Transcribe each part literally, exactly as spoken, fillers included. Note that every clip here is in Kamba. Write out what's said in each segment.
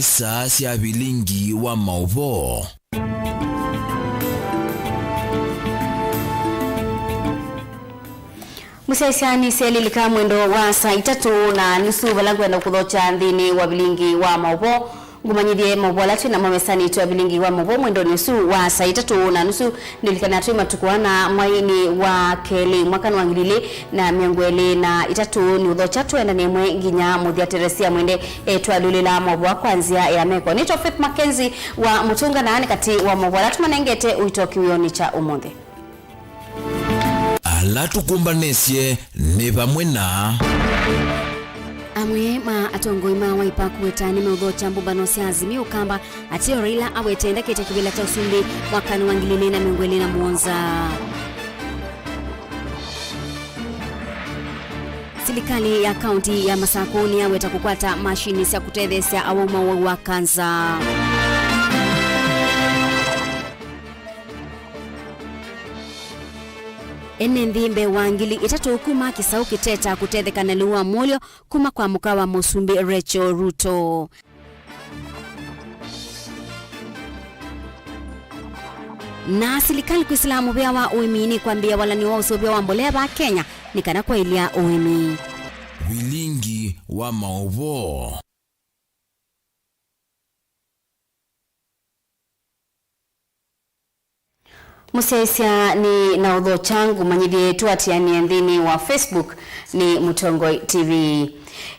Saa sya vilingi wa maũvoo. Mũsyaĩĩsya nĩsyaĩlĩlĩka mwendo wa saa itatũ na nusu vala ngwenda kũthokya nthĩnĩ wa vilingi wa maũvoo. Ngũmanyĩthye maũvoo ala twĩ namo mesanĩ itũ ya vilingi wa maũvoo mwendonĩ ũsu wa saa itatũ na nusu. Ndilikana twĩ matukũ ana mweinĩ wa kelĩ mwakanĩ wa ngili ilĩ na mĩongo ĩlĩ na itatũ. Nĩ ũthokya tũendane ĩmwe nginya mũthya. Teresia Mwende etwalũlĩla maũvoo kwa nzĩa ya meko. Nĩtwa Faith Mackenzie wa Mũtũnga na nĩ katĩ wa maũvoo ala tũmanengete ũito kĩwĩonĩ kya ũmũnthĩ. Ala tũkũmbanĩsye nĩ vamwe na. Amwe ma atongoi ma Wiper kũweta nĩmeũthokya mbũmbano sya Azimio Ũkamba, ateo Raila awete ndakĩte kĩvĩla kya ũsumbĩ mwakanĩ wa ngili ilĩ na mĩongo ĩlĩ na mũonza. Silikalĩ ya kaunti ya Masakũ nĩyaweta kũkwata mashini sya kũtetheesya awau ma ũwau wa kanza. Ene nthĩ mbee wa ngili itatũ kuma kĩsaũ kĩteta kũtetheka na lĩu wa mũlyo kuma kwa mũka wa mũsumbĩ Rachel Ruto. Na silikalĩ kwĩsĩla mũvĩa wa ũĩmi nĩ kwambĩĩa walany'o wa ũseũvya wa mbolea va Kenya nĩ kana kwaĩlya ũĩmi. Vilingi wa maũvoo. Mũsyaĩĩsya nĩ na ũthokya ngũmanyĩthye tũatĩanĩe nthĩnĩ wa Facebook nĩ Mũtongoi T V.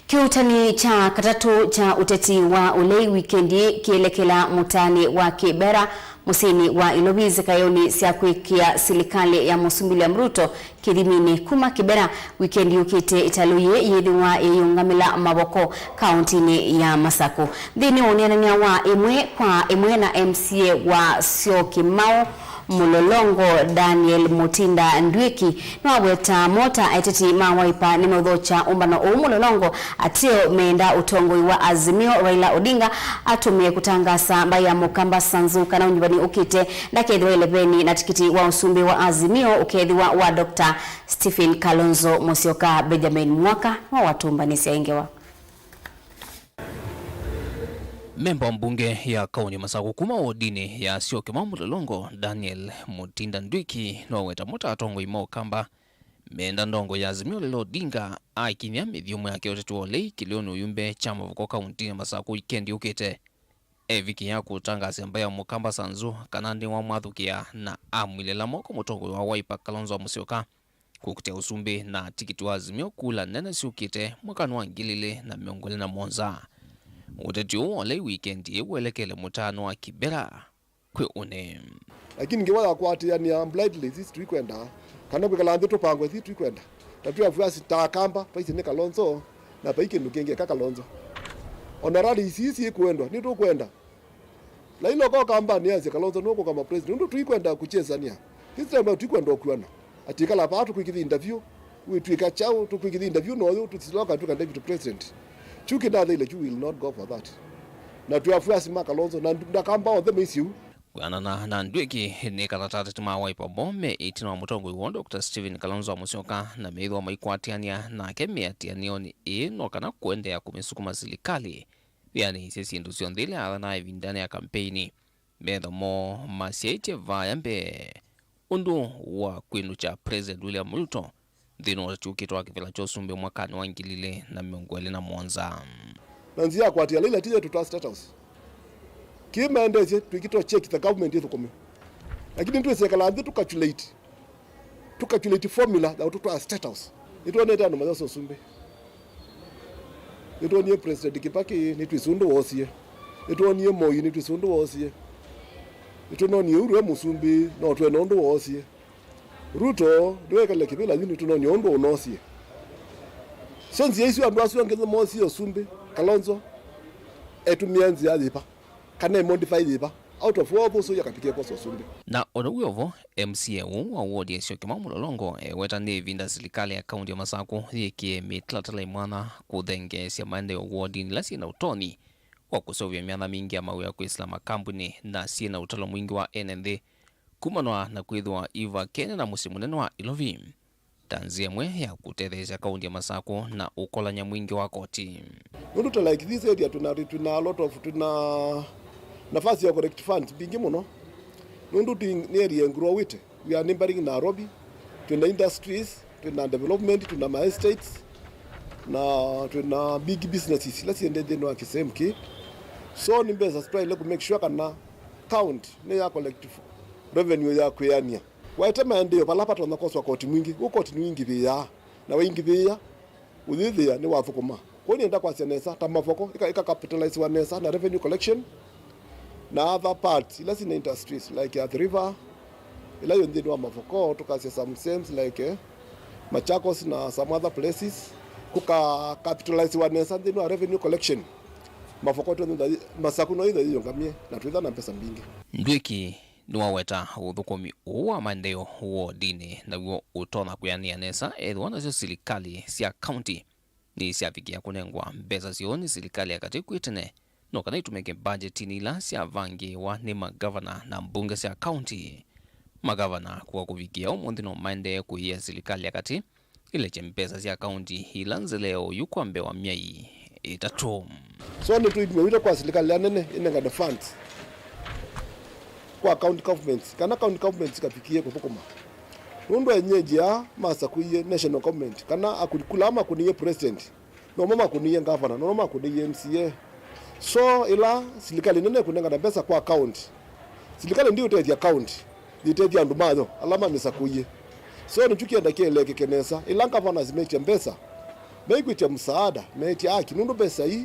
Kĩuutani kya katatũ kya ũteti wa ũlei wikendi kĩelekela mũtaanĩ wa Kibera mũsyĩnĩ wa Ilovi nzĩkaĩonĩ sya kwĩkĩa silikalĩ ya Mũsumbĩ William Ruto kĩthiminĩ kuma Kibera wikendi yũkĩte. Ĩtalũ yĩĩ yĩthĩwa yĩiũngamĩla Mavoko kaũntinĩ ya Masakũ. Nthĩnĩ wa ũneenany'a wa ĩmwe kwa ĩmwe na M C A wa Syokimau Mũlolongo, Daniel Mutinda Ndwiki, nĩwaweta mota atetei ma Wiper nĩmeũthokya ũmbano ũũ. Mũlolongo ateo meenda ũtongoi wa Azimio Raila Odinga atũmĩe kũtangaasa mbaĩ ya Mũkamba Sanzu kana ũnyuvani ũkĩte ndakethĩwa ĩleveni na tikiti wa ũsumbĩ wa Azimio ũkethĩwa wa Doctor Stephen Kalonzo Musyoka. Benjamin Mwaka nĩwe watũmbanĩsya ĩ ngewa. Memba wa mbunge ya kaunti ya Masakũ kuma wodinĩ ya Syokimau Mũlolongo, Daniel Mutinda Ndwiki, nĩwaweta mota atongoi ma Ũkamba meenda ndongo ya Azimio Raila Odinga akiny'a mĩthyũmũ yake ũteti wa ũlei kĩlĩonĩ ũyumbe kya Mavoko kauntinĩ ya Masakũ wikendi yũkĩte. Evikĩa kũtangaasya mbaĩ ya Mũkamba Sanzu kana nĩwamwathũkĩa na amwilĩla moko mũtongoi wa Wiper Kalonzo Musyoka kũkitĩa ũsumbĩ na tikiti wa Azimio kula nene syũkĩte mwakanĩ wa ngili ilĩ na mĩongo ĩlĩ na mũonza. Ũteti ũũ wa ũlei wikendi ĩĩ welekele mũtaanĩ wa Kibera kwĩ ũnĩ. Lakini ngewa ya kũatĩanĩa blindly sisi tũikwenda, kana kwĩkala nthĩ tũpangwe sisi tũikwenda. Ta twĩ afuasi ta Akamba, twaisye nĩ Kalonzo, na vai kĩndũ kĩngĩ eka Kalonzo. Ona rally ici syĩkwendwa, nĩtũkwenda. Raila oka Ũkambanĩ asye Kalonzo nũkũka ma president. Ũndũ tũikwenda kũchesania. This time around tũikwenda ũkuana. Atĩ ĩkala vaa tũkwĩkĩthya interview, wĩtw'ĩka kyaũ, tũkwĩkĩthya interview na ũyũ, tũsiloka twĩka deputy president. Kyu kĩnatheile kyu will not go for that. Na twĩ afuasi ma Kalonzo, na ndu-, Akamba onthe maisye ũu. Kwĩanana na Ndwiki, nĩ kana ateti ma Wiper mo me ĩtina wa mũtongoi woo Doctor Stephen Kalonzo Musyoka, na meĩthwa maikwatĩanĩa nake mĩatĩanĩonĩ ĩĩ no kana kũendeea kũmĩsukuma silikalĩ yĩanĩsye syĩndũ syonthe ila yathana ĩvindanĩ ya kampeini. Metho moo masyaĩtye vaya mbee ũndũ wa kwĩnũkya President William Ruto nthĩnĩ wa ũteti ũkĩte wa kĩvĩla kya ũsumbĩ mwakanĩ wa ngili ilĩ na mĩongo ĩlĩ na mũonza. Na nzĩa ya kũatĩĩa Raila ti yetu twa State House. Kĩĩ maendesye twĩkĩtwa check the government ĩthũkũme. Lakini twĩsĩ ĩkala nthĩ tũcalculate, tũcalculate formula ya ũtũtwaa State House. Nĩtwonete andũ mayosa ũsumbĩ. Nĩtwonie President Kibaki, nĩtwĩsĩ ũndũ woosie. Nĩtwonie Moi, nĩtwĩsĩ ũndũ woosie. Nĩtũnonie Uhuru e mũsumbĩ, no twene ũndũ woosie. Ruto nĩwekale kĩvĩla yu, nĩtũnonie ũndũ ũnoosie. So nzĩa isu andũ asu angĩ moosie ũsumbĩ, Kalonzo etũmĩa nzĩa yĩva? Kana ĩ modify yĩva? Out of all those, ũyũ akapikie kosa ũsumbĩ. Na o na wĩ o vo, M C A ũũ wa wodi ya Syokimau Mũlolongo eweta nĩ ĩvinda silikalĩ ya kaunti ya Masakũ yĩkĩe mĩtalatala ĩ mwanya kũthengeesya maendeeo wodinĩ ila syĩ na ũtonyi wa kũseũvya myanya mingĩ ya mawĩa kwĩsĩla makambunĩ na syĩ na ũtalo mwingĩ wa ene nthĩ kumanwa na kwĩthĩwa ivakene na mũsyĩ mũnene wa Ilovi. ta nzĩa ĩmwe ya kũtetheesya kaunti ya Masakũ na ũkolany'a mwingĩ wa koti. Nũndũ ta like this area twĩna, twĩna a lot of, twĩna nafasi ya collect funds mbingĩ mũno. Nũndũ twĩ, nĩ area ĩngurowĩte. We are neighboring Nairobi. Twĩna industries, twĩna development, twĩna ma estates, na twĩna big businesses ila syĩ nthĩnĩ wa kĩsehemu kĩĩ. So nĩ mbesa twaĩle kũ make sure kana county nĩ ya collect revenue ya kwĩanĩa. Waete maendeeo vala vatonya koswa koti mwingĩ, ũũ koti nĩwingĩvĩĩaa, na waingĩvĩĩa, ũyĩthĩa nĩwathũkũma. Kwoou nĩenda kwasya nesa, ta Mavoko, ĩka, ĩka capitalizewa nesa na revenue collection, na other parts, ila syĩna industries, like Athi River, ila yĩ nthĩnĩ wa Mavoko, tũkasya some sehemu like, eh, Machakos na some other places, kũka capitalizewa nesa nthĩnĩ wa revenue collection. Mavoko twĩthĩa, Masakũ no ĩthĩa yĩyũngamie, na twĩthĩa na mbesa mbingĩ. Ndwĩki nĩwaweta ũthũkũmi ũũ wa maendeeo wodinĩ naw'o ũtonya kwĩanĩa nesa ethĩwa nasyo silikalĩ sya kaunti nĩsyavikĩa kũnengwa mbesa syoo nĩ silikalĩ ya katĩ kwĩ tene, no kana itũmĩke mbajetinĩ ila syavangĩĩwa nĩ magavana na mbunge sya kaunti. Magavana kũa kũvikĩa ũmũnthĩ no maendee kũiĩa silikalĩ ya katĩ ĩlekye mbesa sya kaunti ila nzeleeo yu kwa mbee wa myei ĩtatũ. So nĩtũitũmĩwĩte kwa silikalĩ ya nene ĩnengane funds kwa county governments, kana county governments ikavikie kũthũkũma. Nũndũ enyeji aa masakũie national government, kana akũni kula makũnĩie president, nomo makũnĩie ngavana, nomo makũnĩie M C A. So ĩla silikalĩ nene ĩkũnengana mbesa kwa county, silikalĩ ndiũtethya county, yĩtethya andũ mayo ala mamĩsakũie. So nĩkyo kĩenda kĩelekeke nesa. Ĩla governors metya mbesa, meikwĩtya msaada, meetya haki, nũndũ mbesa ii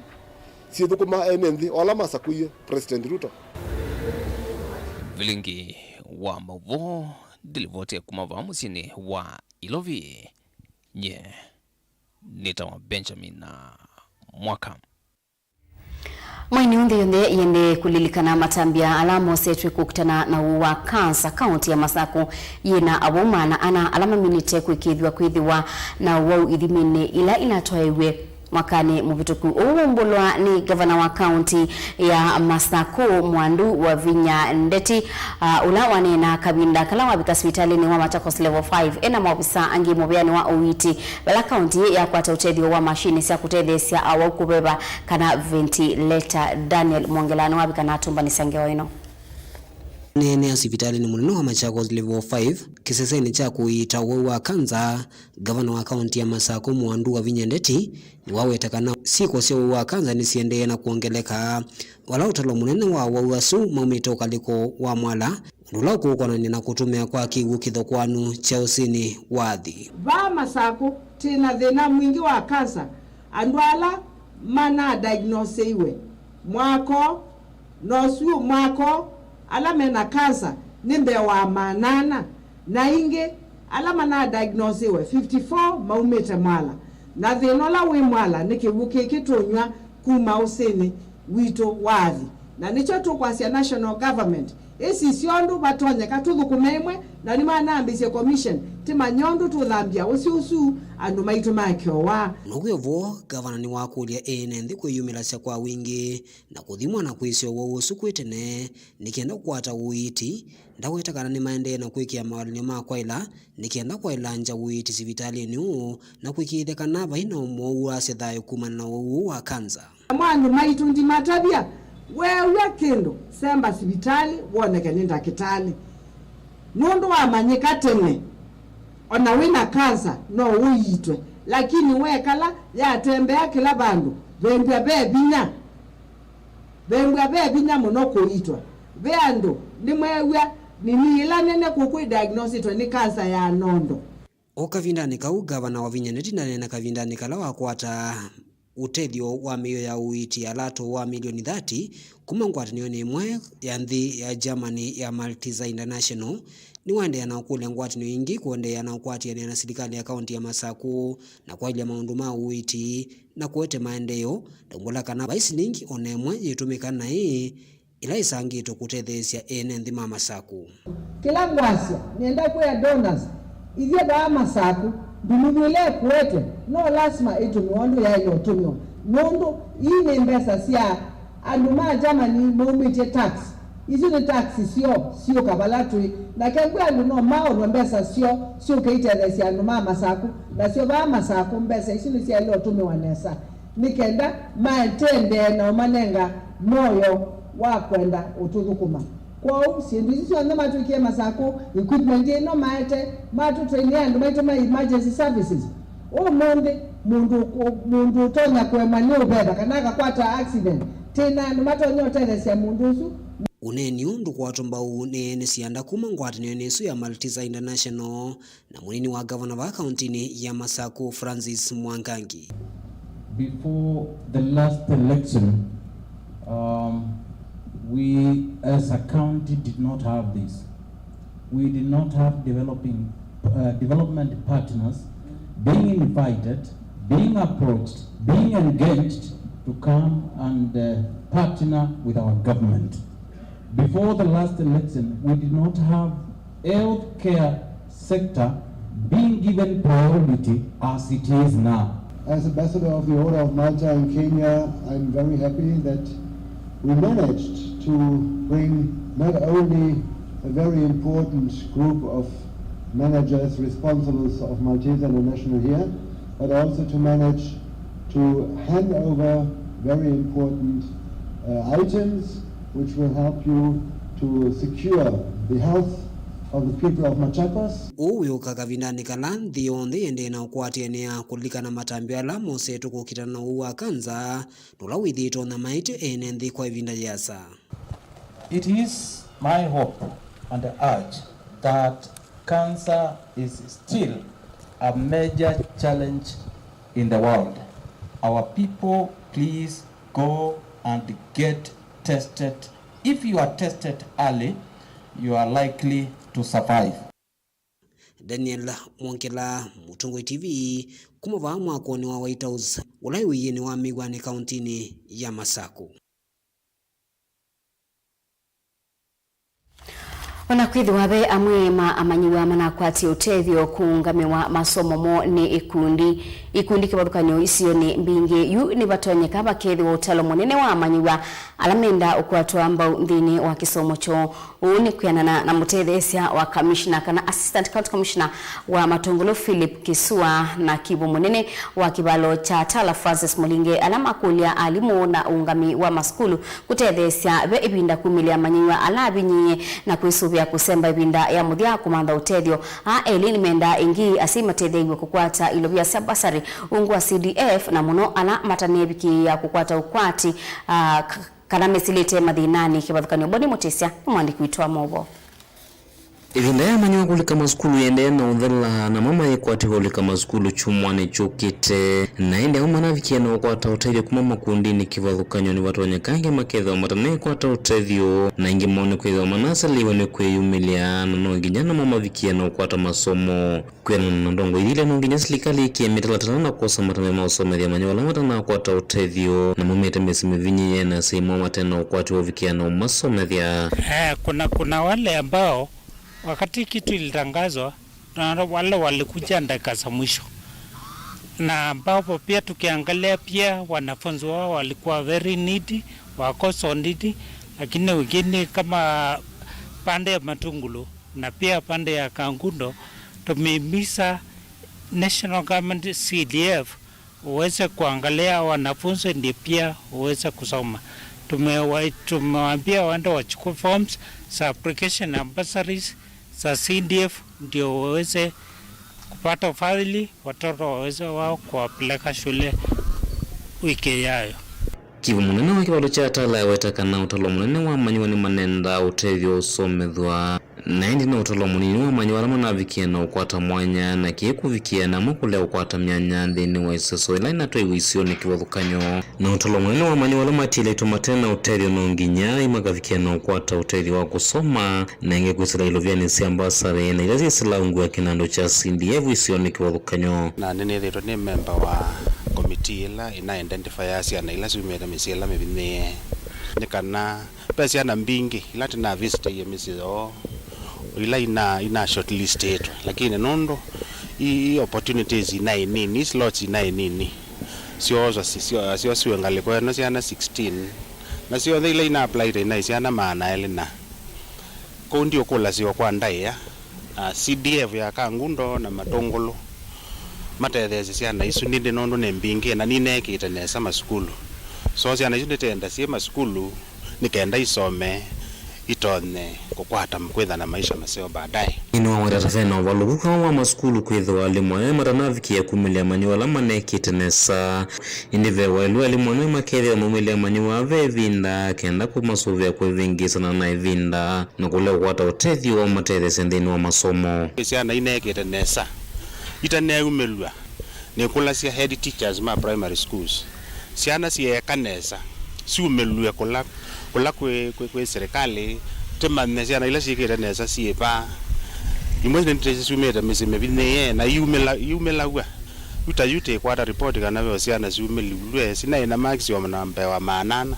syĩthũkũma ene nthĩ o ala masakũie President Ruto. Vilingi wa maũvoo ndilivotie kuma vaa mũsyĩnĩ wa Ilovi. Nye nĩtawa Benjamin Mwaka. Mwaini nthĩ yonthe yĩendee kũlilikana matambya ala mosetwe kũkitana na ũwau wa kansa. Kaunti ya Masakũ yĩna awau maana ana ala maminĩte kũĩkĩĩthw'a kwĩthĩwa na ũwau ithiminĩ ila ilatwaĩw'e mwakanĩ mũvĩtũku. Ũu waumbũlwa nĩ ngavana wa kaunti ya Masakũ, Mwandu Wavinya Ndeti, ah, ũla waneena kavinda kala wavika sivitalĩnĩ wa Machakos Level five ena maovisa angĩ mũvĩanĩ wa ũiiti, vala kaunti yakwata ũtethyo wa mashini sya kũtetheesya awau kũveva kana ventilator. Daniel Mwongela nĩwavika na atũmbanĩsya ngewa ĩno. Aneenea sivitalĩnĩ mũnene wa Machakos Level five, kĩsesenĩ kya kũiita ũwau wa kanza, ngavana wa kaunti ya Masakũ Mwandu Wavinya Ndeti nĩwaweta kana syĩko sya ũwau wa kanza nĩsiendee na kwongeleka, vala ũtalo mũnene wa awau asu maumĩte ũkalĩko wa Mwala, ũndũ ũla ũkũkonany'a na kũtũmĩa kwa kĩw'ũ kĩthokoanu kya ũsĩnĩ wa Athi. Vaa Masakũ, twĩ na thĩna mwingĩ wa kansa. Andũ ala manadiagnoseiwe mwaka ũũ, na ũsu mwaka ũũ, ala me na kansa nĩ mbee wa maana ana, na aingĩ ala manadiagnoseiwe, fifty-four, maumĩte Mwala. Na thĩna ũla wĩ Mwala nĩ kĩw'ũ kĩkĩ tũnyw'a kuma ũsĩnĩ witũ wa Athi. Na nĩkyo tũkwasya national government ĩsisye ũndũ vatonyeka tũthũkũme ĩmwe, na nĩmanambĩĩsye commission, tĩmanye ũndũ tũthambya ũsĩ ũsu andũ maitũ makeowa. Now'o vo, ngavana nĩwakũlya ene nthĩ kwĩyumĩlasya kwa wingĩ na kũthimwa na kwĩsĩ ũwau ũsu kwĩ tene, nĩ kenda kũkwata ũiiti. Ndaweta kana nĩmaendee na kwĩkĩa mawalany'o ma kwaĩla nĩ kenda kwaĩlangya ũiiti sivitalĩnĩ ũũ na kũĩkĩĩthya kana vai na ũmwe ũũ ũasya thayũ kumana na ũwau ũũ wa kanza. Namo andũ maitũ ndimatavya, weew'a kĩndũ, semba sivitalĩ woneke nĩ ndakĩtalĩ. Nũndũ wamanyĩka tene, o na wĩ na kanza no ũiitwe, lakini wekala yatembea kĩla vandũ, vembw'a ve vinya. Vembw'a ve vinya mũno kũiitwa. Ve andũ nĩmeew'a nini ĩla nene kũkw'ĩ diagnositwe nĩ kanza ya nondo. O kavindanĩ kau, ngavana Wavinya Ndeti ndaneena kavindanĩ kala wakwataa ũtethyo wa mĩio ya ũiiti ya lato wa milioni thirty kuma ngwatanĩonĩ ĩmwe ya nthĩ ya Germany ya Malteser International, nĩwaendeea na ũkũlya ngwatanĩo ingĩ kũendeea na ũkwatĩanĩa na silikalĩ ya kaunti ya Masakũ na kwaĩlya maũndũ ma ũiiti na kũete maendeeo, ndaumbũla kana vai silingi o na ĩmwe yĩtũmĩka naĩ ĩla ĩsangĩtwe kũtetheesya ene nthĩ ma Masakũ. Kĩla ngwasya, nĩenda kwĩa donors, ithyĩ vaa Masakũ, nduluvu ĩla ĩkũetwe, no lasima ĩtũmĩwa ũndũ yaĩle ũtũmĩwa, nũndũ ii nĩ mbesa sya andũ ma Germany maumĩtye tax. Isu nĩ tax syoo syũka vala twĩ. Na kew'e andũ no maũlwe mbesa syoo syũke itetheesya andũ ma Masaku, nasyo vaa Masaku mbesa isu nĩsyaĩle ũtũmĩwa nesa, nĩ kenda maetendee na ũmanenga moyo wa kwenda ũtũthũkũma. Kwoou, syĩndũ isu syonthe matwĩkie Masaku, equipment ĩno maete, matũtrainĩa andũ maitũ ma emergency services. Ũmũnthĩ, mũndũ, mũndũ ũtonya kũemwa nĩ ũveva kana akakwata accident, twĩ na andũ matonya ũtetheesya mũndũ ũsu. Ũneeni ũũ ndũkwatwa mbau nĩ ene syanda kuma ngwatanĩonĩ ĩsu ya Malteser International na mũnini wa ngavana vaa kauntinĩ ya Masaku, Francis Mwangangi. Before the last election, um, we as a county did not have this. We did not have developing, uh, development partners being invited, being approached, being engaged to come and, uh, partner with our government. Before the last election, we did not have healthcare sector being given priority as it is now. As Ambassador of the Order of Malta in Kenya, I'm very happy that we managed to bring not only a very important group of managers, responsibles of Malteser International here, but also to manage to hand over very important, uh, items which will help you to secure the health of the people of Machakos. Ũu wĩũka kavindanĩ kala nthĩ yonthe ĩendee na ũkwatĩanĩa kũlilikana matambya ala mosetwe kũkitana na ũwau wa kanza, na ũla wĩthĩĩtwe ũnyamaĩtye ene nthĩ kwa ĩvinda yĩasa. It is my hope and urge that cancer is still a major challenge in the world. Our people, please go and get tested. If you are tested early, you are likely to survive. Daniel Mwongela, Mũtongoi T V, kuma vaa mwakoni wa White House, ũla wĩ wĩanĩ wa Mĩw'anĩ kauntinĩ ya Masaku. O na kwĩthĩwa ve amwe ma amanyĩw'a manakwatie ũtethyo kũũngamĩwa masomo moo nĩ ikundi, ikundi kĩvathũkany'o isionĩ mbingĩ, yu nĩvatonyeka vakethĩwa ũtalo mũnene wa amanyĩw'a ala menda ũkwatwa mbau nthĩnĩ wa kĩsomo kyoo. Ũu nĩ kwĩanana na mũtetheesya wa kamishna kana Assistant County Commissioner wa Matũngũlũ Philip Kisua na kivu mũnene wa kĩvalo kya Tala Francis Mũlinge, ala makũlya alimũ na ũũngami wa masukulu kũtetheesya ve ĩvinda kumĩlya amanyĩw'a ala avinyĩĩe na kwĩsũvĩa kũsemba ĩvinda ya mũthya kũmantha ũtethyo. Aa elĩ nĩmendaa ĩngĩ asyai matetheew'e kũkwata ilovia sya bursary ungu wa C D F, na mũno ala mataneevikĩĩa kũkwata ũkwati, ah, k-, kana mesilĩte mathĩnanĩ kĩvathũkany'o. Boni Mũtĩsya nĩ mwandĩki witũ wa maũvoo. Ĩvinda ya amanyĩw'a kũlika masukulu yĩendee na ũthela, namo mayĩkwatĩw'a ũlika masukulu kyumwanĩ kyũkĩte. Na ĩndĩ amwe manavikie na ũkwata ũtethyo kuma makundinĩ kĩvathũkany'o nĩvatonyeka angĩ makethĩwa matanekwata ũtethyo, na aingĩ moo nĩkwĩthĩwa manasalĩiwe nĩ kwĩyumĩlya, na no nginya namo mavikie na ũkwata masomo. Kwĩanana na ndongoi ila, no nginya silikalĩ ĩkĩe mĩtalatala na kwosa matambya ma ũsomethya amanyĩw'a ala matanakwata ũtethyo, na maumĩte mĩsyĩ mĩvinyĩĩe na asyai moo mate na ũkwati wa ũvikĩa na ũmasomethya. Eh, kuna, kuna wale ambao wakati kitu ilitangazwa, na wale walikuja dakika za mwisho, na ambapo pia tukiangalia pia wanafunzi wao walikuwa very needy, wako so needy, lakini wengine kama pande ya Matungulu na pia pande ya Kangundo, tumehimiza National Government C D F uweze kuangalia wanafunzi ndio pia uweze kusoma. Tumewa-, tumewaambia waende wachukue forms za application na bursaries za C D F ndio waweze kupata ufadhili, watoto waweze wao kuwapeleka shule wiki ijayo. Kivu mũnene wa kĩvalo kya Tala aweta kana ũtalo mũnene wa amanyĩw'a nĩmanendaa ũtethyo ũsomethwa, na ĩndĩ no ũtalo mũnini wa amanyĩw'a ala manavikie na ũkwata mwanya, na kĩĩ kũvikĩa na amwe kũlea ũkwata myanya nthĩnĩ wa iseso ila inatwaiwe isionĩ kĩvathũkany'o. Na ũtalo mũnene wa amanyĩw'a ala matiĩlĩtwe mate na ũtethyo no nginya aĩ makavikie na ũkwata ũtethyo wa kũsoma, na ĩngĩ kwĩsĩla ilovyanĩ sya mbasarĩ na ila syĩsĩla ungu wa kĩnandũ kya C D F isionĩ kĩvathũkany'o. Na nĩnĩthĩĩtwe nĩ memba wa komitii ĩla ĩna identifya syana ila syumĩte mĩsyĩ ĩla mĩvinyĩĩe. Nĩ kana ve syana mbingĩ ila tĩnavisitĩie mĩsyĩ yoo, ila ina, ina shortlistĩtwe, lakini nũndũ i, i opportunities inaĩ nini, i slots inaĩ nini, syooswa si-, syo-, syosiwe ngalĩko ĩno, syana sixteen Na syonthe ila ina applyĩte inaĩ syana maana elĩ na. Kũu ndiũkũlasya o kwa ndaĩa, na C D F ya Kangundo na Matũngũlũ matetheesye syana isu, nĩndĩ nũndũ nĩ mbingĩ na nineekĩte nesa masukulu. So syana isu nĩtenda syĩ masukulu nĩ kenda isome, itonye kũkwata kwĩtha na maisha maseo baadaye. Nĩwaweta ta ve na ũvalũku kaũ wa masukulu kwĩthĩwa alimũ aya matanavikĩa kumĩlya amanyĩw'a ala manekĩte nesa. Ĩndĩ ve waĩlu alimũ amwe makethĩwa maumĩlya amanyĩw'a ve ĩvinda kenda kũmasũvĩa kwĩvĩngĩĩsana na ĩvinda na kũlea kũkwata ũtethyo wa matetheesya nthĩnĩ wa masomo. Syana ineekĩte nesa itaneumĩlw'a nĩkũlasya head teachers ma primary schools. Syana syeeka nesa syumĩlw'e kũla, kũla kwĩ, kwĩ, kwĩ silikalĩ, tĩmanye syana ila syĩkĩte nesa syĩ va. Imwe nĩsyumĩte mĩsyĩ mĩvinyĩĩe na iumĩla-, iumĩlaw'a. Yu ta yu tĩkwata ripoti kana ve o syana syumĩlw'e sinaĩ na maximum na mbee wa maana ana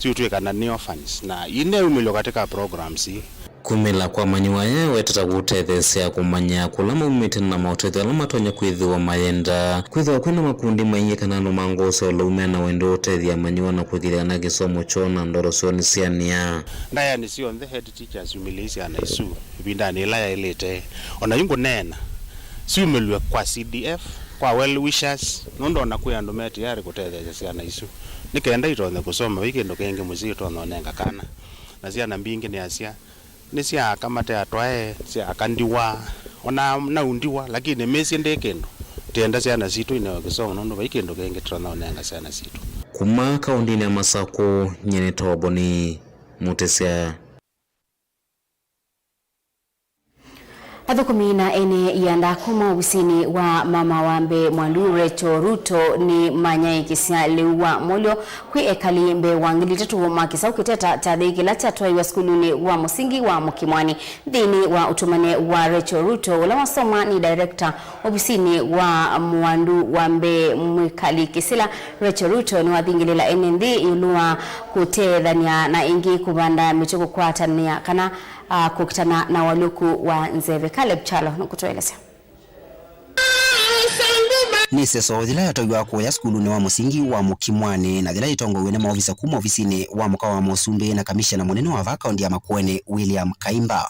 syĩũtw'ĩkana nĩ orphans na ineumĩlw'a katika programs ii. Kumĩla kwa amanyĩw'a aya wetata kũtetheesya kũmanya kũla maumĩte na maũtethyo ala matonya kwĩthĩwa mayenda. Kwĩthĩwa kwĩna makundi maingĩ kana andũ ma ngoo sya ũlau mena wendo ũtethya amanyĩw'a na kũĩkĩĩthya kana kĩsomo kyoo na ndoto syoo nĩsyanĩa. Ndaĩanĩ syonthe head teachers syumĩlĩi syana isu ĩvindanĩ yĩla yaĩlĩte. O na yu ngũneena syumĩlw'e kwa C D F, kwa well wishers, nũndũ o na kwĩ andũ me tayarĩ kũtetheesya syana isu nĩ kenda itonye kũsoma vai kĩndũ kĩngĩ mũsyĩ ĩtonya ũnenga kana. Na syana mbingĩ nĩasya, nĩ sya aka mate atwae, sya aka ndiwa, o na nau ndiwa, lakini mĩsyĩ ndĩ kĩndũ. Tĩenda syana sitũ inewe kĩsomo nũndũ vai kĩndũ kĩngĩ tũtonya ũnenga syana sitũ. Kuma kaũndĩnĩ ya Masakũ, nyie nĩ Toboni Mũtĩsya. Athũkũmi na ene ianda kuma ovisinĩ wa mama wa mbee Mwandu Rachel Ruto nĩmanyaĩĩkĩsya lĩu wa mũlyo kwĩ ekali mbee wa ngili itatũ ma kĩsaũ kĩteta kyathĩ kĩla kyatwaiwe sukulunĩ wa mũsingi wa Mũkimwani. Nthĩnĩ wa ũtũmane wa Rachel Ruto, ũla wasomwa nĩ director ovisinĩ wa Mwandu wa mbee Mwikali Kĩsĩla, Rachel Ruto nĩwathingĩlĩla ene nthĩ ĩũlũ wa kũtethany'a na ĩngĩ kũvanda mĩtĩ kũkwatanĩa kana, a, kũkitana na ũalyũku wa nzeve. Caleb Kyalo nũkũtũelesya. Nĩ ĩseso yĩla yatwaiwa kũya sukulunĩ wa mũsingi wa Mũkimwani na yĩla yĩtongoew'e nĩ maovisa kuma ovisinĩ wa mũka wa mũsumbĩ na kamishena mũnene wa vaa kaũndi ya Makueni, William Kaimba.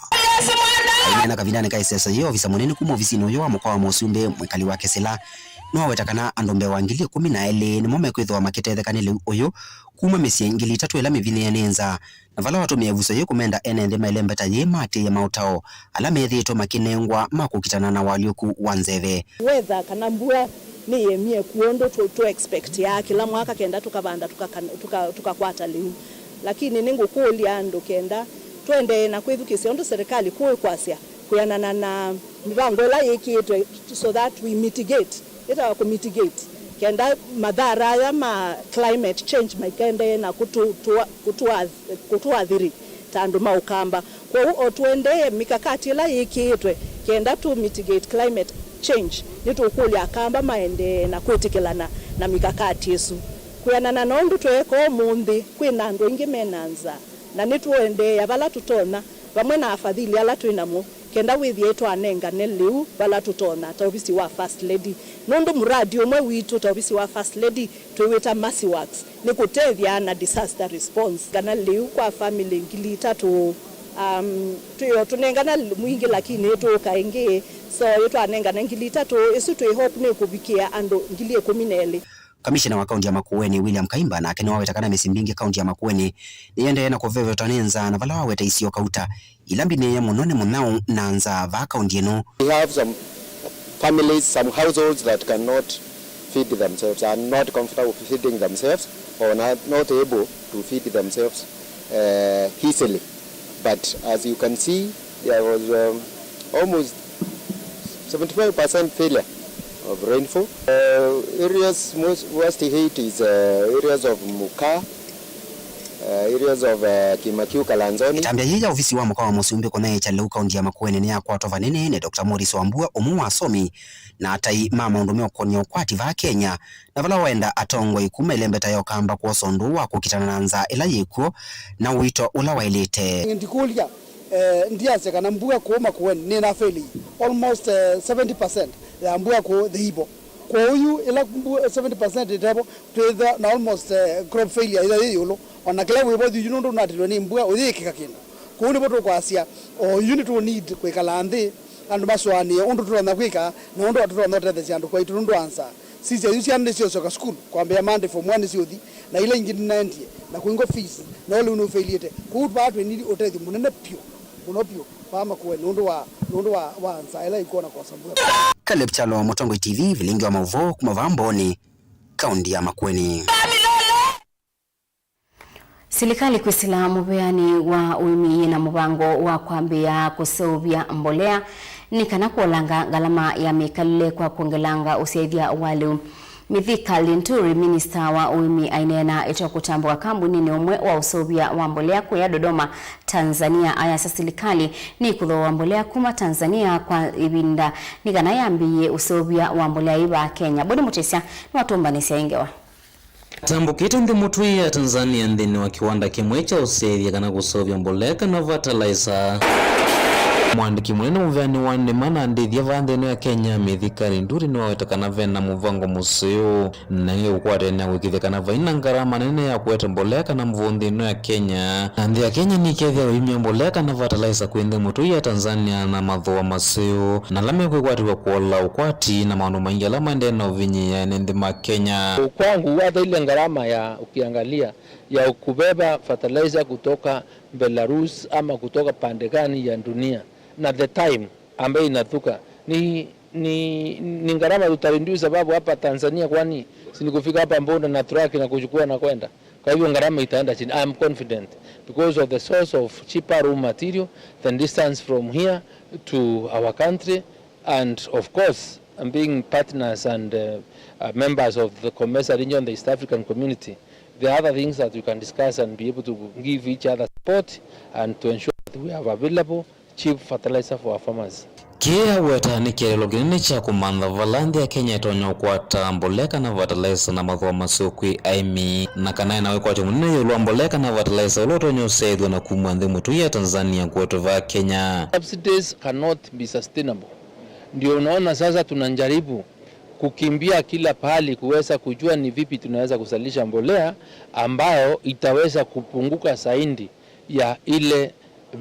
Aineena kavindanĩ ka ĩseso yĩĩ, ovisa mũnene kuma ovisinĩ ũyũ wa mũka wa mũsumbĩ, Mwikali wa Kĩsĩla, nĩwaweta kana andũ mbee wa ngili ĩkũmi na elĩ nĩmo mekwĩthĩwa makĩtetheka nĩ lĩu ũyũ kuma mĩsyĩ ngili itatũ ĩla mĩvinyĩĩe nĩ nzaa, na vala watũmĩe ĩvuso yĩĩ kũmenda ene nthĩ maĩle mbeta yĩĩ maatĩĩe maũtao ala methĩĩtwe makĩnengwa ma kũkitana na ũalyũku wa nzeve. Weather kana mbua nĩyĩemie kwondũ tũ, tũ expectĩaa kĩla mwaka kenda tũkavanda tũkaka-, tũka-, tũkakwata lĩu. Lakini nĩngũkũlya andũ kenda tũendee na kwĩthukĩĩsya ũndũ serikali kũũ ĩkwasya kwĩanana na mĩvango ĩla yĩkĩĩtwe so that we mitigate, ĩtawa kũ mitigate, kenda mathara aya ma climate change maikendee na kũtũ-, tũa-, kũtũath-, kũtũathiri ta andũ ma Ũkamba. Kwoou o tũendee mikakati ĩla yĩkĩĩtwe kenda tũ mitigate climate change, nĩtũkũlya Akamba maendee na kwĩtĩkĩlana na mikakati ĩsu. Kwĩanana na ũndũ tweeka ũmũnthĩ, kwĩna andũ aingĩ mena nzaa, na nĩtũendeea vala tũtonya vamwe na afadhili ala twĩ namo kenda wĩthĩe twanengane lĩu vala tũtonya ta ovisi wa First Lady, nũndũ muradi ũmwe witũ ta ovisi wa First Lady twĩwĩta Mercy Works nĩ kũtethya na disaster response. Kana lĩu kwa family ngili itatũ, um, twĩ o tũnengana mwingĩ lakini ĩtũũka ĩngĩ, so yĩtwanengana ngili itatũ, ĩsu twĩ hope nĩ kũvikĩa andũ ngili ĩkũmi na elĩ. Kamishena wa kaunti ya Makueni, William Kaimba, nake nĩwaweta kana mĩsyĩ mbingĩ kaunti ya Makueni nĩyendee na kũveveta nĩ nzaa, na vala waweta isio kauta ila mbinĩĩe mũno nĩ mũnyao na nzaa vaa kaunti ĩno. We have some families, some households that cannot feed themselves, are not comfortable feeding themselves, or not, not able to feed themselves, uh, easily. But as you can see, there was, um, almost seventy-five percent failure of rainfall. Uh, areas most worst hit is, uh, areas of Muka, uh, areas of, uh, Kimakiu, Kalanzoni. Ĩtambya yĩĩ ya ovisi wa mũka wa mũsumbĩ kũnyaĩĩkya lĩu kaunti ya Makueni nĩyakwatwa vanene nĩ Doctor Morris Wambua, ũmwe wa asomi na atai ma maũndũ meũkonya ũkwati vaa Kenya, na vala waenda atongoi kuma ĩlembeta ya Ũkamba kwosa ũndũ wa kũkitana na nzaa ĩla yĩkw'o na ũito ũla waĩlĩte. Ndikũlya, eh, ndiasya kana mbua kũũ Makueni nĩna fail. Almost, eh, seventy percent ya mbua kũũ thĩivo. Kwoou yu, ĩla mbu-, seventy percent ĩtevo, twĩthwa na almost, eh, crop failure ĩla yĩ ĩũlũ. O na kĩla wĩvo yu, yu nũndũ ũnatilwe nĩ mbua, ũyĩkĩka kĩndũ. Kwoou nĩvo tũkwasya, o yu nĩtũ need kwĩkala nthĩ, andũ masũanĩe ũndũ tũtonya kwĩka, na ũndũ tũtonya ũtethesya andũ kwaitũ nũndũ wa nzaa. Sisya yu syana nĩsyosyoka sukulu, kwambĩĩa Monday form one nĩsyũthi, na ila ingĩ nĩnaendie, na kũingwa fees, na ũlĩu nĩũfeilĩte. Kwoou vaa twĩ need ũtethyo mũnene vyũ, mũno vyũ, vaa Makueni, nũndũ wa, nũndũ wa, wa nzaa ĩla ĩkwona kwosa mbua. Caleb Kyalo, Mũtongoi T V, Vilingi wa Maũvoo kuma vaa Mbooni, kaunti ya Makueni. Silikalĩ kwĩsĩla mũveanĩ wa ũĩmi yĩna mũvango wa kwambĩĩa kũseũvya mbolea nĩ kana kũolanga ngalama ya mĩkalĩle kwa kwongelanga ũsyaĩthya wa lĩu. Mithika Linturi, minista wa ũĩmi, aineena ĩtokũtambũka kambunĩnĩ ũmwe wa ũseũvya wa mbolea kũya Dodoma, Tanzania, ayasya silikalĩ nĩkũthooa mbolea kuma Tanzania kwa ĩvinda nĩ kana yambĩĩe ũseũvya wa mbolea ĩva Kenya. Boni Mũtĩsya nĩwatũmbanĩsya ĩ ngewa. Atambũkĩte nthĩ mũtũi ya Tanzania nthĩnĩ wa kĩwanda kĩmwe kya ũseũvya kana kũseũvya mbolea kana fertilizer. Mwandĩki mũnene mũveanĩ wa nĩma na ndĩthya vaa nthĩnĩ ya Kenya, Mithika Linturi, nĩwaweta kana vena mũvango mũseo na ĩngĩ kũkwatene na kũĩkĩĩthya kana vaina ngarama nene ya kũete mbolea kana mũvũũ nthĩnĩ ya Kenya. Na nthĩ ya Kenya nĩkethĩa ĩimya mbolea kana fertilizer kwĩ nthĩ mũtũi ya Tanzania na mathooa maseo na ala mekwĩkwatĩw'a kũola ũkwati na maũndũ maingĩ ala maendee na ũvinyĩĩa ene nthĩ ma Kenya. Kwangu, hata ile gharama ya, ukiangalia, ya kubeba fertilizer kutoka Belarus ama kutoka pande gani ya dunia, na the time ambayo inatuka, ni, ni, ni gharama tutareduce, sababu hapa Tanzania, kwani si ni kufika hapa border na truck na kuchukua na kwenda? Kwa hivyo gharama itaenda chini. I am confident because of the source of cheaper raw material, the distance from here to our country, and of course, being partners and, uh, uh, members of the COMESA region, the East African Community, there are other things that we can discuss and be able to give each other support and to ensure that we have available cheap fertilizer for our farmers. Kĩĩ aweta nĩ kĩeleelo kĩnene kya kũmantha vala nthĩ ya Kenya ĩtonya ũkwata mbolea kana fertilizer na mathooa maseo kwĩ aĩmi, na kana ĩna wĩkwatyo mũnene ĩũlũ wa mbolea kana fertilizer ũla ũtonya ũsyaĩthw'a na kuma nthĩ mũtũi ya Tanzania kũetwe vaa Kenya. Subsidies cannot be sustainable. Ndio unaona sasa tunajaribu kukimbia kila pahali kuweza kujua ni vipi tunaweza kuzalisha mbolea ambayo itaweza kupunguka zaidi ya ile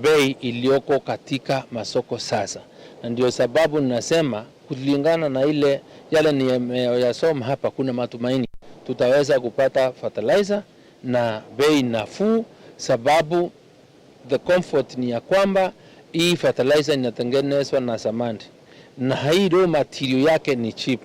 bei iliyoko katika masoko sasa. Na ndio sababu ninasema, kulingana na ile, yale nimeyasoma hapa, kuna matumaini tutaweza kupata fertilizer na bei nafuu, sababu the comfort ni ya kwamba hii fertilizer inatengenezwa na samadi, na hii raw material yake ni cheap,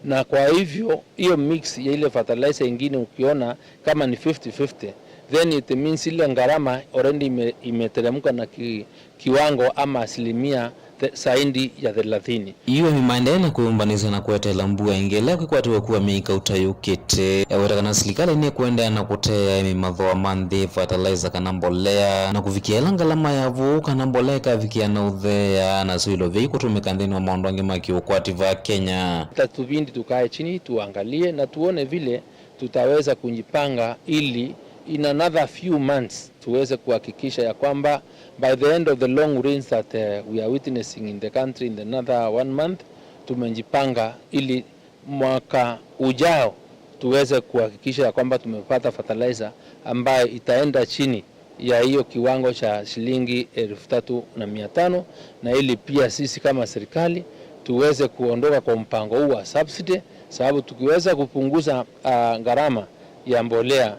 na kwa hivyo hiyo mix ya ile fertilizer ingine ukiona kama ni fifty fifty, then it means ile gharama already ime-, imeteremka na ki-, kiwango ama asilimia the-, zaidi ya thelathini. Yu aĩmi maendee na kwĩyũmbanĩsya na kweteela mbua ĩngĩ ĩla ĩkwĩkwatĩw'a kua myei kauta yũkĩte. Eweta kana silikalĩ nĩkũendeea na kũteea aĩmi mathooa ma nthĩ, fertilizer kana mbolea, na kũvikĩa ĩla ngalama ya vũũ kana mbolea ĩkavikĩa na ũtheea, nasyo ilovya ikũtũmĩka nthĩnĩ wa maũndũ angĩ ma kĩũkwati vaa Kenya. Itatubidi tukae chini tuangalie na tuone vile tutaweza kujipanga ili in another few months tuweze kuhakikisha ya kwamba by the end of the long rains that, eh, we are witnessing in the country in another one month, tumejipanga ili mwaka ujao tuweze kuhakikisha ya kwamba tumepata fertilizer ambayo itaenda chini ya hiyo kiwango cha shilingi elfu tatu na mia tano, na ili pia sisi kama serikali tuweze kuondoka kwa mpango huu wa subsidy, sababu tukiweza kupunguza, ah, gharama ya mbolea,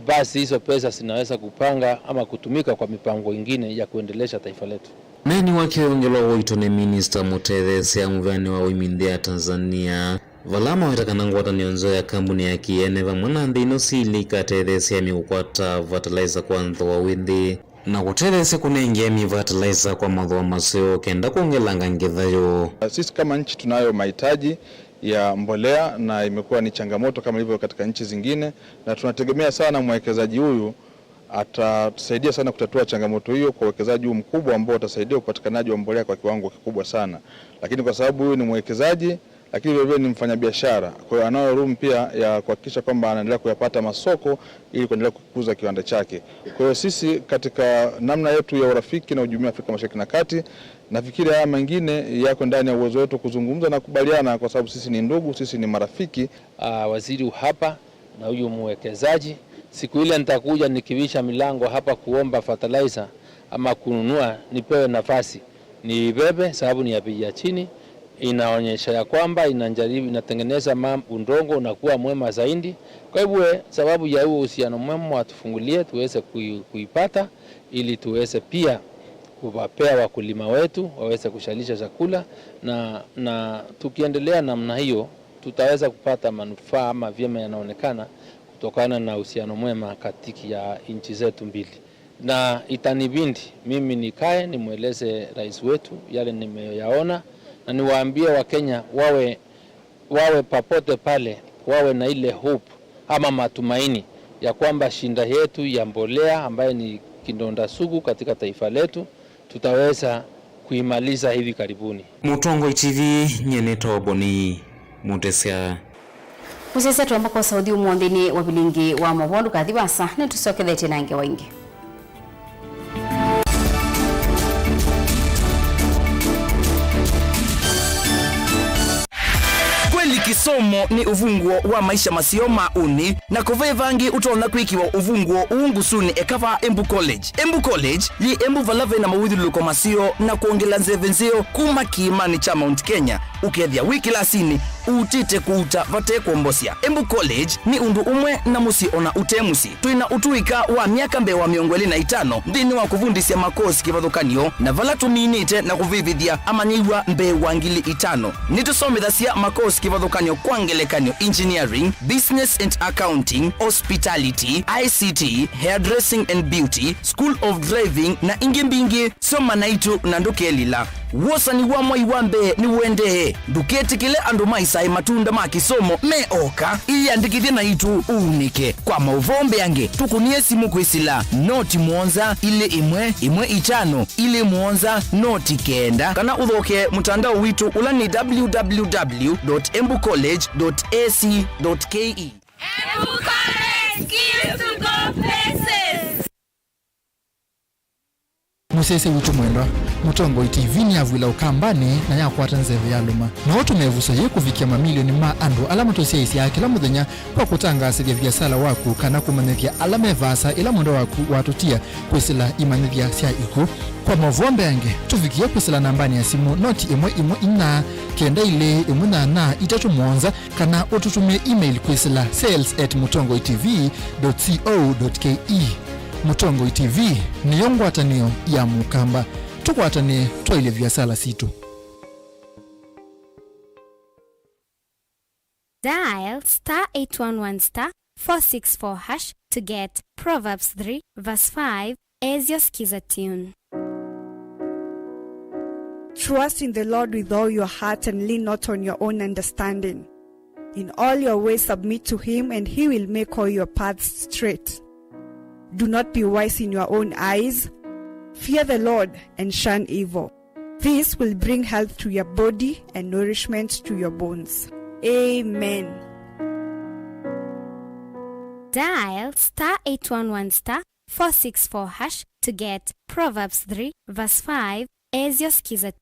basi hizo pesa zinaweza kupanga ama kutumika kwa mipango ingine ya kuendelesha taifa letu. Ũneeni wake wongelwa ũito nĩ minista mũtetheesya mũveanĩ wa ũĩmi nthĩ ya Tanzania, vala maweta kana ngwatanĩo nzeo ya kambuni ya kĩene vamwe na nthĩ ino syĩlĩ ikatetheesya aĩmi kũkwata fertilizer kwa nthooa wĩ nthĩ, na kũtetheesya kũnenga aĩmi fertilizer kwa mathooa maseo kenda kwongelanga ngetha yoo. Sisi kama nchi tunayo mahitaji ya mbolea na imekuwa ni changamoto kama ilivyo katika nchi zingine, na tunategemea sana mwekezaji huyu atatusaidia sana kutatua changamoto hiyo kwa uwekezaji huu mkubwa ambao utasaidia upatikanaji wa mbolea kwa kiwango kikubwa sana. Lakini kwa sababu huyu ni mwekezaji, lakini vile vile ni mfanyabiashara. Kwa hiyo anayo room pia ya kuhakikisha kwamba anaendelea kuyapata masoko ili kuendelea kukuza kiwanda chake. Kwa hiyo sisi katika namna yetu ya urafiki na ujumuiya wa Afrika Mashariki na Kati, nafikiri haya mengine yako ndani ya uwezo wetu kuzungumza na kukubaliana, kwa sababu sisi ni ndugu, sisi ni marafiki. Ah, waziri hapa na huyu mwekezaji, siku ile nitakuja nikivisha milango hapa kuomba fertilizer ama kununua, nipewe nafasi niibebe, sababu ni ya bei ya chini. Inaonyesha ya kwamba inajaribu, inatengeneza mam-, udongo unakuwa mwema zaidi. Kwa hivyo, sababu ya huo uhusiano mwema, watufungulie tuweze kui-, kuipata, ili tuweze pia kuwapea wakulima wetu waweze kushalisha chakula, na, na tukiendelea namna hiyo, tutaweza kupata manufaa ama vyema yanaonekana kutokana na uhusiano mwema kati ya nchi zetu mbili. Na itanibidi mimi nikae nimweleze rais wetu yale nimeyaona, na niwaambie Wakenya wawe, wawe popote pale, wawe na ile hope ama matumaini ya kwamba shida yetu ya mbolea, ambaye ni kidonda sugu katika taifa letu, tutaweza kuimaliza hivi karibuni. Mũtongoi T V, nyie nĩ Toboni Mũtesya. Mũsyaĩĩsya, twamba kwosa ũthyũ ũmũnthĩ nĩ wa vilingi wa maũvoo, ndũkathi vaasa, nĩtũsyokethetye na ngewa ingĩ. Kweli kĩsomo nĩ ũvunguo wa maisha maseo ma ũnĩ, na kũve vangĩ ũtonya kwĩkĩwa ũvunguo ũũ ngusunĩ eka vaa Embu College. Embu College yĩ Embu vala ve na mawĩthyũlũlũko maseo na kwongela nzeve nzeo kuma kĩĩmanĩ kya Mount Kenya, ũkethĩa wĩ kĩlasinĩ ũutĩte kũuta vate kwombosya. Embu College nĩ ũndũ ũmwe na mũsyĩ ona ũte mũsyĩ. Twĩ na ũtũĩka wa myaka mbee wa mĩongo ĩlĩ na ĩtano nthĩnĩ wa kũvundĩsya makosi kĩvathũkany'o, na vala tũminĩte na kũvĩvĩthya amanyĩw'a mbee wa ngili itano. Nĩtũsomethasya makosi kĩvathũkany'o, kwa ngelekany'o, engineering, business and accounting, hospitality, I C T, hairdressing and beauty, school of driving, na ingĩ mbingĩ. Soma naitũ na ndũkelila. Wosani wa mwai wa mbee nĩũendee. Ndũketĩkĩle andũ maisae matunda ma kĩsomo me oka. Ĩyĩandĩkĩthye naitũ ũunĩke. Kwa maũvoo mbeange, tũkũnĩe simũ kwĩsĩla noti mũonza ilĩ ĩmwe ĩmwe itano ilĩ mũonza noti kenda, kana ũthokee mũtandao witũ ũla nĩ w w w dot embu college dot a c dot k e. Embu College, skills to go places. Mũsyaĩĩsya witũ mwendwa, Mũtongoi T V nĩyavw'ĩla Ũkambanĩ na yakwata nzeve ya lũma. No ũtũme ĩvuso yĩĩ kũvikĩa mamilioni ma andũ ala matũsyaĩĩsyaa kĩla mũthenya kwa kũtangaasĩthya viasala waku kana kũmanyĩthya ala me vaasa ĩla mwendwa waku watũtia kwĩsĩla imanyĩthya sya ikw'ũ. Kwa maũvoo mbeange, tũvikĩe kwĩsĩla nambanĩ ya simũ noti ĩmwe ĩmwe inya kenda ilĩ ĩmwe nyanya itatũ mũonza, kana ũtũtũmĩe email kwĩsĩla sales at mũtongoi t v dot co dot k e. Mũtongoi T V nĩyo ngwatanĩo ya Mũkamba. Tũkwatanĩe twaĩlye viasala sitũ. Dial star eight one one star four six four hash to get Proverbs three verse five as your Skiza tune. Trust in the Lord with all your heart and lean not on your own understanding. In all your ways submit to him, and he will make all your paths straight. Do not be wise in your own eyes. Fear the Lord and shun evil. This will bring health to your body and nourishment to your bones. Amen. Dial star eight one one star four six four hash to get Proverbs three verse five as your Skiza.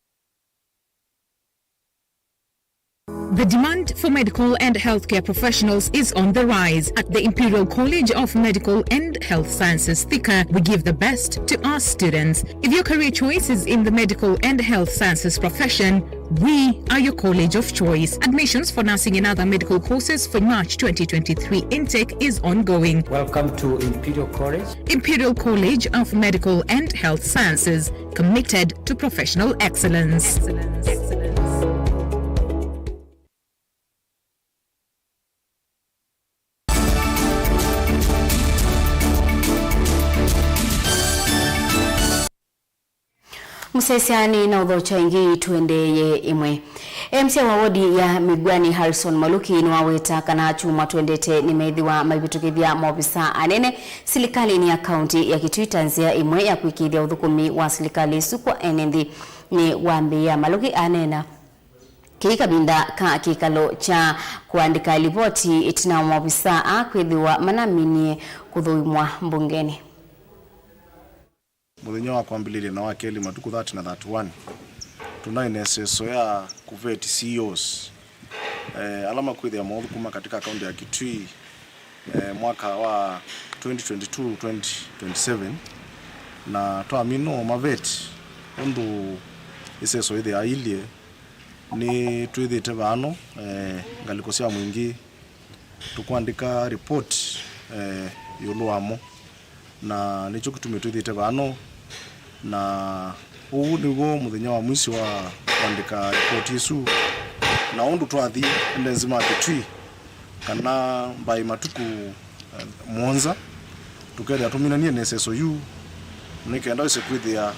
The demand for medical and healthcare professionals is on the rise. At the Imperial College of Medical and Health Sciences, Thika, we give the best to our students. If your career choice is in the medical and health sciences profession, we are your college of choice. Admissions for nursing and other medical courses for March twenty twenty-three intake is ongoing. Welcome to Imperial College. Imperial College of Medical and Health Sciences, committed to professional excellence. Mũsyaĩĩsya nĩ na ũthokya ĩngĩ, tũendeeye ĩmwe. M C A wa wodi ya Mĩw'anĩ, Harrison Maluki, nĩwaweta kana akyumwa twendete nĩmeĩthĩwa maivĩtũkĩthya maovisa anene silikalĩnĩ ya kaunti ya Kitui ta nzĩa ĩmwe ya kũĩkĩĩthya ũthũkũmi wa silikalĩ ĩsu kwa ene nthĩ. Nĩwambĩĩa, Maluki aneena. Kĩĩ kavinda ka kĩkalo kya kũandĩka livoti ĩtina wa maovisaa aa kwĩthĩwa manaminie kũthũimwa mbungenĩ. Mũthenya wa kwambĩlĩlya na wa kelĩ matukũ thirty na thirty-one, tũnaĩ na ĩseso ya kũveti C E Os, eh, ala makwĩthĩa maũthũkũma katika kaunti ya Kitui, eh, mwaka wa twenty twenty-two, twenty twenty-seven, na twamina o maveti ũndũ ĩseso ĩthĩaa ilye, nĩtwĩthĩte vano, eh, ngalĩko sya mũingĩ tũkwandĩka report, eh, ĩũlũ wamo, na nĩkyo kĩtumi twĩthĩte vano, na ũũ nĩw'o mũthenya wa mwisho wa kwandĩka report ĩsu, na ũndũ twathi ene nzĩ ma Kitui, kana mbaĩ matukũ, eh, mũonza, tũkethĩa tũminanie na ĩseso yu, nĩ kenda wĩse kwĩthĩa,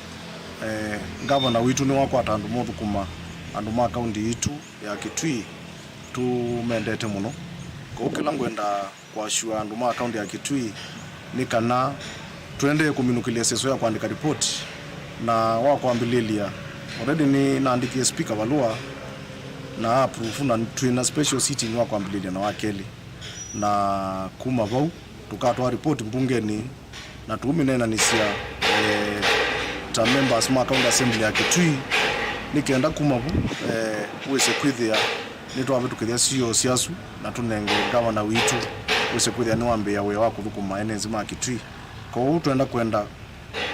eh, ngavana witũ nĩwakwata andũ mothũkũma andũ ma kaunti yitũ ya Kitui tũmendete mũno. Kwoou kĩla ngwenda kũasyũa andũ ma kaunti ya Kitui nĩ kana tũendee kũminũkĩlya ĩseso ya kũandĩka report, na wa kwambĩlĩlya, already nĩnaandĩkie speaker valũa na approve, na twĩ na special sitting wa kwambĩlĩlya na wa kelĩ, na kuma vau tũkatwaa report mbungenĩ na tũũmĩneenanĩsya, eh, ta members ma County Assembly ya Kitui, nĩ kenda kuma vu, eh, wĩse kwĩthĩa nĩtwavĩtũkĩthya C E O syasu na tũnenge ngavana witũ wĩse kwĩthĩa nĩwambĩĩa wĩa wa kũthũkũma ene nzĩ ma Kitui. Kwoou twenda kwenda,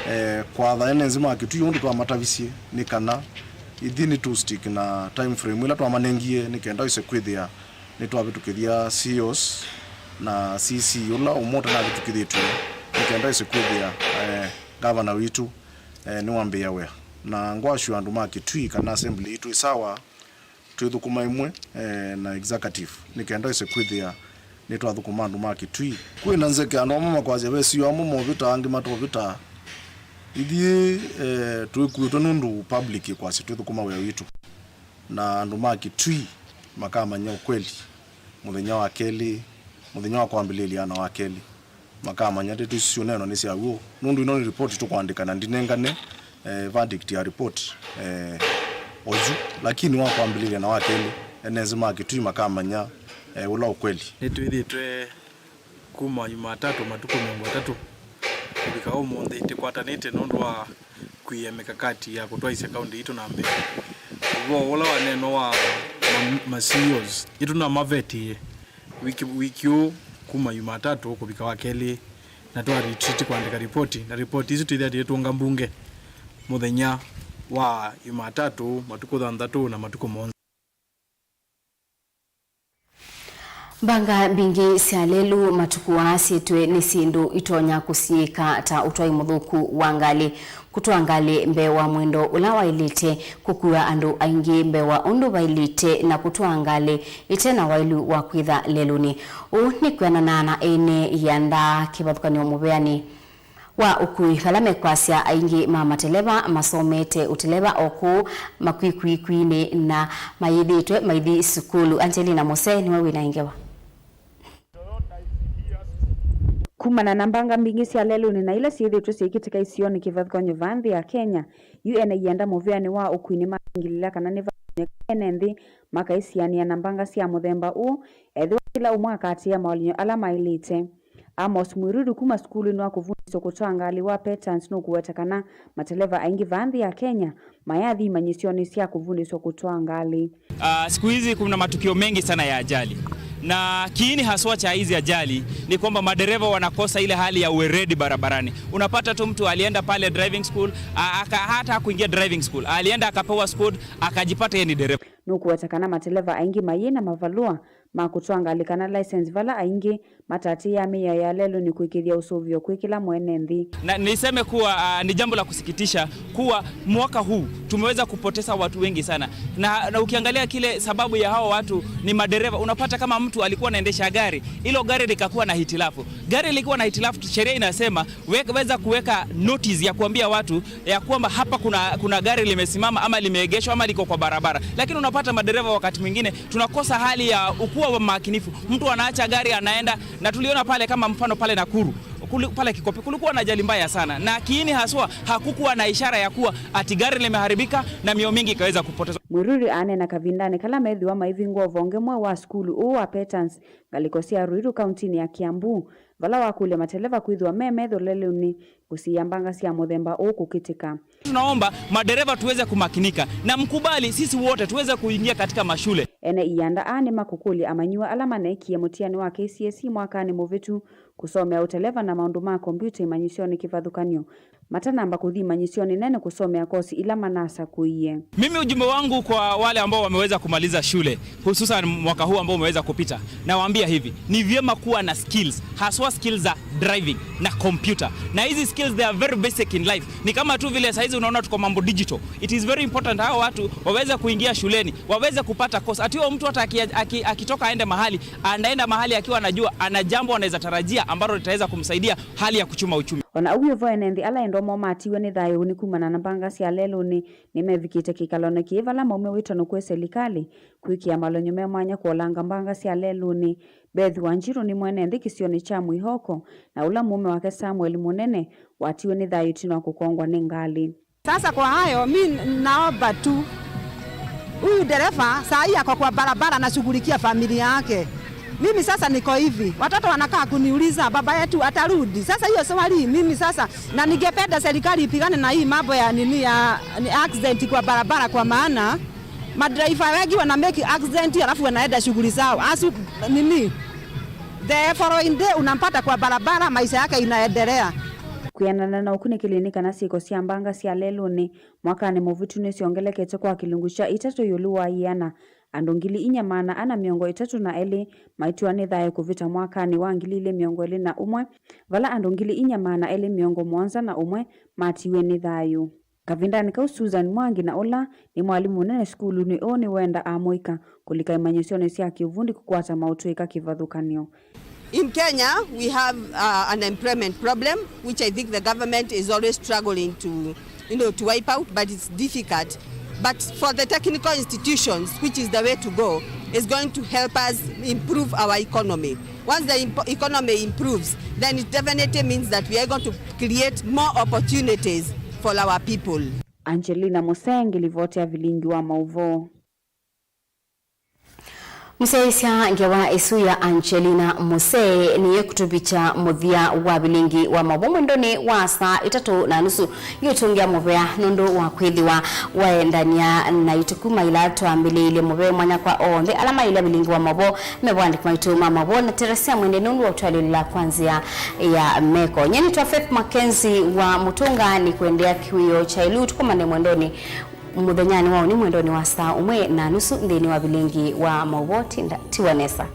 eh, kwatha ene nzĩ ma Kitui ũndũ twamatavisye nĩ kana ithyĩ nĩtũ stick na time frame ĩla twamanengie nĩ kenda wĩse kwĩthĩa nĩtwavĩtũkĩthya C E Os na C C ũla ũmwe ũtanavĩtũkĩthĩtw'e, nĩ kenda wĩse kwĩthĩa, eh, ngavana witũ, eh, nĩwambĩĩa wĩa. Na ngwasyo andũ ma Kitui kana assembly yitũ ĩ sawa, twĩthũkũma ĩmwe, eh, na executive, nĩ kenda wĩse kwĩthĩa nĩtwathũkũma andũ ma Kitui. Kwĩ na nzeke andũ amwe makwasya ve C E O amwe movĩta, angĩ matovĩta. Ithyĩ, eh, twĩkuĩtwe nũndũ public ĩkwasya twĩthũkũma wĩa witũ. Na andũ ma Kitui makamanya ũkweli mũthenya wa kelĩ, mũthenya wa kwambĩlĩlya na wa kelĩ. Makamanya ndeto isu syũneenwa nĩ sya w'o, nũndũ ĩno nĩ report tũkwandĩka na ndinengane, eh, verdict ya report, eh, oyu, lakini wa kwambĩlĩlya na wa kelĩ, ene nzĩ ma Kitui makamanya, eh, ũla ũkweli. Nĩtwĩthĩtwe kuma Jumatatu matukũ mĩongo ĩtatũ kũvika ũmũnthĩ tĩkwatanĩte nũndũ wa kwia mĩkakati ya kũtwaisya kaũntĩ yitũ na mbee. Ũvoo ũla waneenwa wa ma, ma C E Os, nĩtũnamavetie wiki, wiki ũũ kuma Jumatatu kũvika wa kelĩ, na twa retreat kũandĩka ripoti, na ripoti isu twĩthĩa tũitũnga mbunge mũthenya wa Jumatatu matukũ thanthatũ na matukũ mũonza. Mbanga mbingĩ sya lelũ matukũ aa syĩtwe nĩ syĩndũ itonya kũsiĩĩka ta ũtwai mũthũku wa ngalĩ, kũtwaa ngalĩ mbee wa mwendo ũla waĩlĩte, kũkua andũ aingĩ mbee wa ũndũ vaĩlĩte, na kũtwaa ngalĩ ĩte na waĩlu wa kwĩtha lelũnĩ. Ũu nĩ kwĩanana na ene ĩanda kĩvathũkany'o mũvĩanĩ wa ũkui, vala mekwasya aingĩ ma mateleva masomete ũteleva o kũu makwikwikwinĩ na mayĩthĩĩtwe maithi sukulu. Angelina Mose nĩwe wĩ na ĩngewa. Kumana na mbanga mbingĩ sya lelũnĩ na ila syĩthĩĩtwe syĩkĩtĩka isionĩ kĩvathũkany'o vaa nthĩ ya Kenya, yu ene ĩanda mũvĩanĩ wa ũkui nĩmavingĩlĩla kana nĩvatonyeka ene nthĩ makaisianĩa na mbanga sya mũthemba ũũ, ethĩwa kĩla ũmwe akaatĩĩa maũliny'o ala maĩlĩte. Amos Mwiruri kuma sukulunĩ wa kũvundĩsya kũtwaa ngalĩ wa Petans nũkũweta kana mateleva aingĩ vaa nthĩ ya Kenya mayathi imanyĩsyonĩ sya kũvundĩsya kũtwaa ngalĩ. Ah, siku hizi kuna matukio mengi sana ya ajali. Na kiini haswa cha hizi ajali ni kwamba madereva wanakosa ile hali ya uweredi barabarani. Unapata tu mtu alienda pale driving school, a-, aka-, hata hakuingia driving school. Alienda akapewa squad, akajipata yeye ni dereva. Nũkũweta kana mateleva aingĩ mayĩ na mavalũa ma kũtwaa ngalĩ kana license vala aingĩ matatĩĩaa mĩao ya lelũnĩ kũĩkĩĩthya ũsũvĩo kwĩ kĩla mwene nthĩ. Na niseme kuwa, ah, ni jambo la kusikitisha kuwa mwaka huu tumeweza kupoteza watu wengi sana. Na, na ukiangalia kile sababu ya hao watu ni madereva, unapata kama mtu alikuwa anaendesha gari, ilo gari likakuwa na hitilafu. Gari likiwa na hitilafu, sheria inasema we-, weza kuweka notice ya kuambia watu ya kwamba hapa kuna, kuna gari limesimama ama limeegeshwa ama liko kwa barabara. Lakini unapata madereva wakati mwingine tunakosa hali ya ukuwa wa makinifu. Mtu anaacha gari anaenda, na tuliona pale kama mfano pale Nakuru, kuli-, pale Kikopi kulikuwa na ajali mbaya sana. Na kiini haswa hakukuwa na ishara ya kuwa ati gari limeharibika na mioyo mingi ikaweza kupotezwa. Mwiruri aneena kavindanĩ kala methĩwa maivingũa ũvonge mweũ wa sukulu ũũ wa Petans, ngalĩko sya Ruiru, kauntinĩ ya Kiambu, vala wakũlya mateleva kwĩthĩwa me metho lelũnĩ kũsiĩĩa mbanga sya mũthemba ũũ kũkĩtĩka. Tunaomba madereva tuweze kumakinika na mkubali sisi wote tuweze kuingia katika mashule. Ene ianda aa nĩmakũkũlya amanyĩw'a ala maneekie mũtiani wa K C S E mwakanĩ mũvĩtu kũsomea ũteleva na maũndũ ma kombyũta imanyĩsyonĩ kĩvathũkany'o, matanamba kũthi imanyĩsyonĩ nene kũsomea kosi ila manasakũie. Mimi ujumbe wangu kwa wale ambao wameweza kumaliza shule, hususan mwaka huu ambao umeweza kupita, nawaambia hivi, ni vyema kuwa na skills, haswa skills za driving na computer. Na hizi skills, they are very basic in life. Ni kama tu vile saizi unaona tuko mambo digital. It is very important hao watu waweze kuingia shuleni, waweze kupata course. Ati huyo mtu hata aki-, aki-, akitoka aende mahali, anaenda mahali akiwa anajua ana jambo anaweza tarajia ambalo litaweza kumsaidia hali ya kuchuma uchumi. Ona ũu wĩ vo, ene nthĩ ala endwa moo matiwe nĩ thayũ nĩ kumana na mbanga sya lelũnĩ nĩmevikĩte kĩkalonĩ kĩĩ vala maumya wĩtano kwĩ selikalĩ kwĩkĩa malony'o me mwanya kũolanga mbanga sya lelũnĩ. Beth Wanjiru nĩ mwene nthĩ kĩsionĩ kya Mwihoko, na ũla mũũme wake Samuel Mũnene watiwe nĩ thayũ ĩtina wa kũkongwa nĩ ngalĩ. Sasa kwa hayo, mi naomba tu, huyu dereva saa hii ako kwa barabara anashughulikia familia yake. Mimi sasa niko hivi, watoto wanakaa kuniuliza, "Baba yetu atarudi?" Sasa hiyo swali mimi sasa, na ningependa serikali ipigane na hii mambo ya nini, ya ni accident kwa barabara, kwa maana madriver wengi wana make accident alafu wanaenda shughuli zao. Asu nini? The following day unampata kwa barabara, maisha yake inaendelea. Kwĩanana na ũkunĩkĩli nĩ kana syĩko sya mbanga sya lelũnĩ mwakanĩ mũvĩtu nĩsyongelekete kwa kĩlungu kya itatũ ĩũlũ wa ĩana. Andũ ngili inya maana ana mĩongo ĩtatũ na elĩ maitiwa nĩ thayũ kũvĩta mwakanĩ wa ngili ilĩ mĩongo ĩlĩ na ũmwe, vala andũ ngili inya maana elĩ mĩongo mũonza na ũmwe matiwe nĩ thayũ. Kavindanĩ kau, Susan Mwangi, na ũla nĩ mwalimũ mũnene sukulunĩ ũũ, nĩwenda amũika kũlika imanyĩsyonĩ sya kĩuvundi kũkwata maũtũĩka kĩvathũkany'o. In Kenya, we have, uh, unemployment problem, which I think the government is always struggling to, you know, to wipe out, but it's difficult. But for the technical institutions, which is the way to go, is going to help us improve our economy. Once the impo-, economy improves, then it definitely means that we are going to create more opportunities for our people. Angelina Musee, ngilivoti ya vilingi wa mauvoo. Mũsyaĩĩsya ngewa ĩsu ya Angelina Musee nĩyĩkũtũvikya mũthya wa vilingi wa mauvoo mwendonĩ wa saa itatũ na nusu. Ngĩũtũngĩa mũvea nũndũ wa kwĩthĩwa waendany'a naitũ kuma ĩla twambĩlĩĩlye. Mũvea mwanya kwa onthe ala maĩlya vilingi wa mauvoo, me vo andĩki maitũ ma mauvoo, na Teresia Mwende nũndũ wa ũtwalĩlĩla kwa nzĩa ya meko. Nyie nĩtwa Faith Mackenzie wa Mũtũnga, nĩkũendeea kĩwĩoo kya ĩlu. Tũkomane mwendonĩ mũthenyanĩ wa ũnĩ mwendonĩ wa saa ũmwe na nusu nthĩnĩ wa vilingi wa mauvoo. Tinda, tiwa nesa.